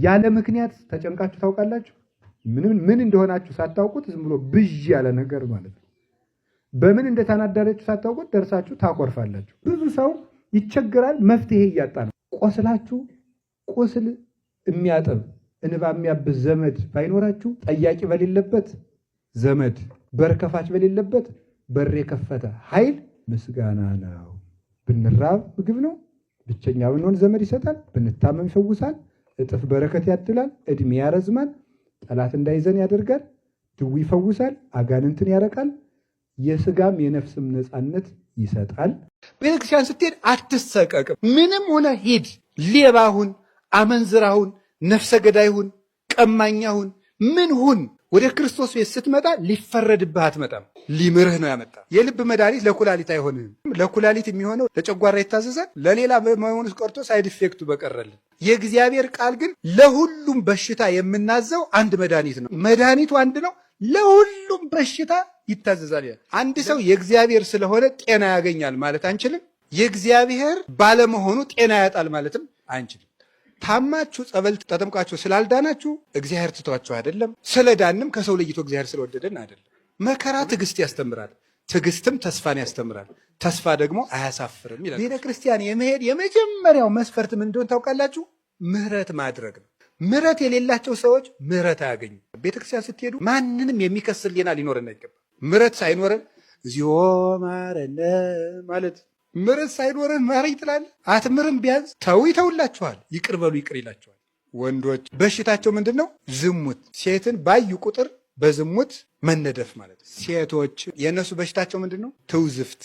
ያለ ምክንያት ተጨንቃችሁ ታውቃላችሁ? ምንም ምን እንደሆናችሁ ሳታውቁት ዝም ብሎ ብዥ ያለ ነገር ማለት ነው። በምን እንደተናደዳችሁ ሳታውቁት ደርሳችሁ ታኮርፋላችሁ። ብዙ ሰው ይቸግራል፣ መፍትሄ እያጣ ነው። ቆስላችሁ ቁስል የሚያጥብ፣ እንባ የሚያብስ ዘመድ ባይኖራችሁ፣ ጠያቂ በሌለበት ዘመድ፣ በር ከፋች በሌለበት በር የከፈተ ኃይል ምስጋና ነው። ብንራብ ምግብ ነው። ብቸኛ ብንሆን ዘመድ ይሰጣል። ብንታመም ይፈውሳል። እጥፍ በረከት ያድላል። ዕድሜ ያረዝማል። ጠላት እንዳይዘን ያደርጋል። ድዊ ይፈውሳል። አጋንንትን ያረቃል። የስጋም የነፍስም ነፃነት ይሰጣል። ቤተክርስቲያን ስትሄድ አትሰቀቅም። ምንም ሆነ ሂድ። ሌባ ሁን፣ አመንዝራ ሁን፣ ነፍሰ ገዳይ ሁን፣ ቀማኛ ሁን፣ ምን ሁን፣ ወደ ክርስቶስ ቤት ስትመጣ ሊፈረድብህ አትመጣም። ሊምርህ ነው ያመጣ። የልብ መድኃኒት ለኩላሊት አይሆንህም። ለኩላሊት የሚሆነው ለጨጓራ ይታዘዛል። ለሌላ መሆኑስ ቀርቶ side effect ኡ በቀረልን። የእግዚአብሔር ቃል ግን ለሁሉም በሽታ የምናዘው አንድ መድኃኒት ነው። መድኃኒቱ አንድ ነው። ለሁሉም በሽታ ይታዘዛል። አንድ ሰው የእግዚአብሔር ስለሆነ ጤና ያገኛል ማለት አንችልም። የእግዚአብሔር ባለመሆኑ ጤና ያጣል ማለትም አንችልም። ታማችሁ ጸበል ተጠምቃችሁ ስላልዳናችሁ እግዚአብሔር ትቷችሁ አይደለም። ስለዳንም ከሰው ለይቶ እግዚአብሔር ስለወደደን አይደለም። መከራ ትዕግስት ያስተምራል፣ ትዕግስትም ተስፋን ያስተምራል፣ ተስፋ ደግሞ አያሳፍርም ይላል። ቤተ ክርስቲያን የመሄድ የመጀመሪያው መስፈርት ምን እንደሆነ ታውቃላችሁ? ምህረት ማድረግ ነው። ምህረት የሌላቸው ሰዎች ምህረት አያገኙ። ቤተክርስቲያን ስትሄዱ ማንንም የሚከስ ሕሊና ሊኖረን አይገባም። ምህረት ሳይኖረን እግዚኦ ማረነ ማለት፣ ምሕረት ሳይኖርህ ማረኝ ትላለህ። አትምርም። ቢያንስ ተው ይተውላችኋል። ይቅር በሉ ይቅር ይላችኋል። ወንዶች በሽታቸው ምንድን ነው? ዝሙት። ሴትን ባዩ ቁጥር በዝሙት መነደፍ ማለት ነው። ሴቶች የእነሱ በሽታቸው ምንድን ነው? ትውዝፍት፣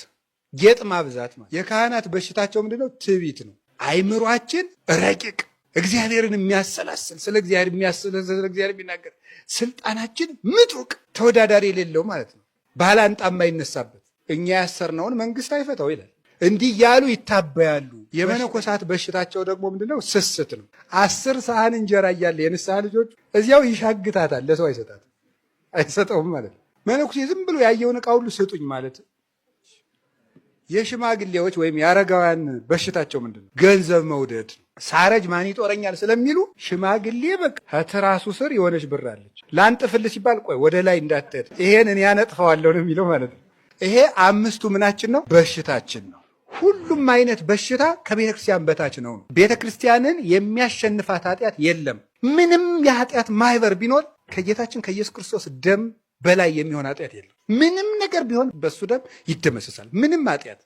ጌጥ ማብዛት ማለት። የካህናት በሽታቸው ምንድን ነው? ትዕቢት ነው። አይምሯችን ረቂቅ፣ እግዚአብሔርን የሚያሰላስል፣ ስለ እግዚአብሔር የሚያሰላስል፣ ስለ እግዚአብሔር የሚናገር፣ ስልጣናችን ምጡቅ፣ ተወዳዳሪ የሌለው ማለት ነው። ባላንጣ የማይነሳበት፣ እኛ ያሰርነውን መንግስት አይፈታው ይላል። እንዲህ ያሉ ይታበያሉ። የመነኮሳት በሽታቸው ደግሞ ምንድነው? ስስት ነው። 10 ሰሃን እንጀራ እያለ የንስሐ ልጆች እዚያው ይሻግታታል፣ ለሰው አይሰጣትም፣ አይሰጠውም ማለት ነው። መነኩሴ ዝም ብሎ ያየውን ዕቃ ሁሉ ስጡኝ ማለት። የሽማግሌዎች ወይም የአረጋውያን በሽታቸው ምንድን ነው? ገንዘብ መውደድ። ሳረጅ ማን ይጦረኛል ስለሚሉ ሽማግሌ በቃ ከትራሱ ስር የሆነች ብር አለች፣ ላንጥፍልህ ሲባል ቆይ ወደ ላይ እንዳትሄድ ይሄን እኔ ያነጥፈዋለሁ ነው የሚለው ማለት ነው። ይሄ አምስቱ ምናችን ነው? በሽታችን ነው። ሁሉም አይነት በሽታ ከቤተ ክርስቲያን በታች ነው። ቤተ ክርስቲያንን የሚያሸንፋት ኃጢአት የለም። ምንም የኃጢአት ማህበር ቢኖር ከጌታችን ከኢየሱስ ክርስቶስ ደም በላይ የሚሆን ኃጢአት የለም። ምንም ነገር ቢሆን በሱ ደም ይደመሰሳል። ምንም ኃጢአት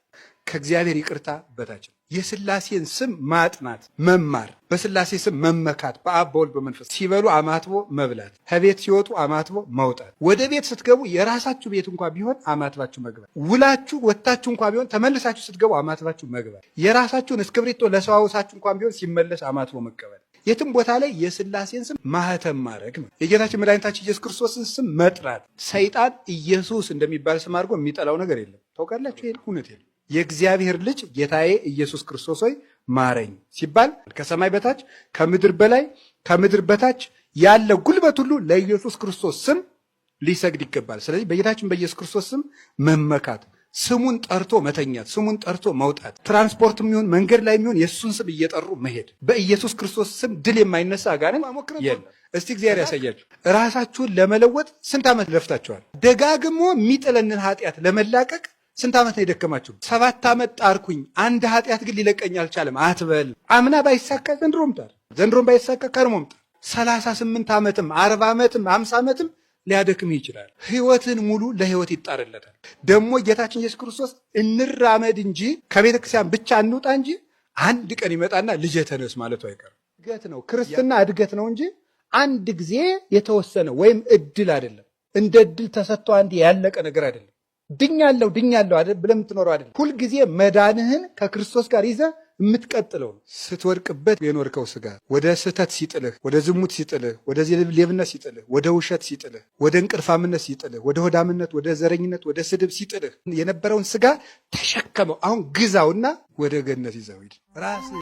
ከእግዚአብሔር ይቅርታ በታች ነው። የስላሴን ስም ማጥናት፣ መማር፣ በስላሴ ስም መመካት፣ በአብ በወልድ በመንፈስ፣ ሲበሉ አማትቦ መብላት፣ ከቤት ሲወጡ አማትቦ መውጣት፣ ወደ ቤት ስትገቡ የራሳችሁ ቤት እንኳ ቢሆን አማትባችሁ መግባት፣ ውላችሁ ወጥታችሁ እንኳ ቢሆን ተመልሳችሁ ስትገቡ አማትባችሁ መግባት፣ የራሳችሁን እስክብሪቶ ለሰው አውሳችሁ እንኳን ቢሆን ሲመለስ አማትቦ መቀበል፣ የትም ቦታ ላይ የስላሴን ስም ማህተም ማድረግ ነው። የጌታችን መድኃኒታችን ኢየሱስ ክርስቶስን ስም መጥራት፣ ሰይጣን ኢየሱስ እንደሚባል ስም አድርጎ የሚጠላው ነገር የለም። ታውቃላችሁ፣ ይሄን እውነት የለም። የእግዚአብሔር ልጅ ጌታዬ ኢየሱስ ክርስቶስ ሆይ ማረኝ ሲባል ከሰማይ በታች፣ ከምድር በላይ፣ ከምድር በታች ያለ ጉልበት ሁሉ ለኢየሱስ ክርስቶስ ስም ሊሰግድ ይገባል። ስለዚህ በጌታችን በኢየሱስ ክርስቶስ ስም መመካት፣ ስሙን ጠርቶ መተኛት፣ ስሙን ጠርቶ መውጣት፣ ትራንስፖርት የሚሆን መንገድ ላይ የሚሆን የእሱን ስም እየጠሩ መሄድ። በኢየሱስ ክርስቶስ ስም ድል የማይነሳ አጋንንት የለም። እስቲ እግዚአብሔር ያሳያችሁ። ራሳችሁን ለመለወጥ ስንት ዓመት ለፍታችኋል? ደጋግሞ የሚጥለንን ኃጢአት ለመላቀቅ ስንት ዓመት ነው የደከማችሁ? 7 ዓመት ጣርኩኝ፣ አንድ ኃጢአት ግን ሊለቀኝ አልቻለም አትበል። አምና ባይሳካ ዘንድሮም ጣር፣ ዘንድሮም ባይሳካ ከርሞም ጣር። 38 ዓመትም 40 ዓመትም 50 ዓመትም ሊያደክም ይችላል። ህይወትን ሙሉ ለህይወት ይጣርለታል። ደግሞ ጌታችን ኢየሱስ ክርስቶስ እንራመድ እንጂ ከቤተ ክርስቲያን ብቻ እንውጣ እንጂ አንድ ቀን ይመጣና ልጄ ተነስ ማለቱ አይቀርም። እድገት ነው፣ ክርስትና እድገት ነው እንጂ አንድ ጊዜ የተወሰነ ወይም እድል አይደለም። እንደ እድል ተሰጥቶ አንድ ያለቀ ነገር አይደለም። ድኛለሁ ድኛለሁ ብለህ የምትኖረው አይደለም። ሁልጊዜ መዳንህን ከክርስቶስ ጋር ይዘህ የምትቀጥለው ነው። ስትወድቅበት የኖርከው ስጋ ወደ ስህተት ሲጥልህ፣ ወደ ዝሙት ሲጥልህ፣ ወደ ሌብነት ሲጥልህ፣ ወደ ውሸት ሲጥልህ፣ ወደ እንቅልፋምነት ሲጥልህ፣ ወደ ሆዳምነት፣ ወደ ዘረኝነት፣ ወደ ስድብ ሲጥልህ የነበረውን ስጋ ተሸከመው። አሁን ግዛውና ወደ ገነት ይዘው ሂድ። ራስህ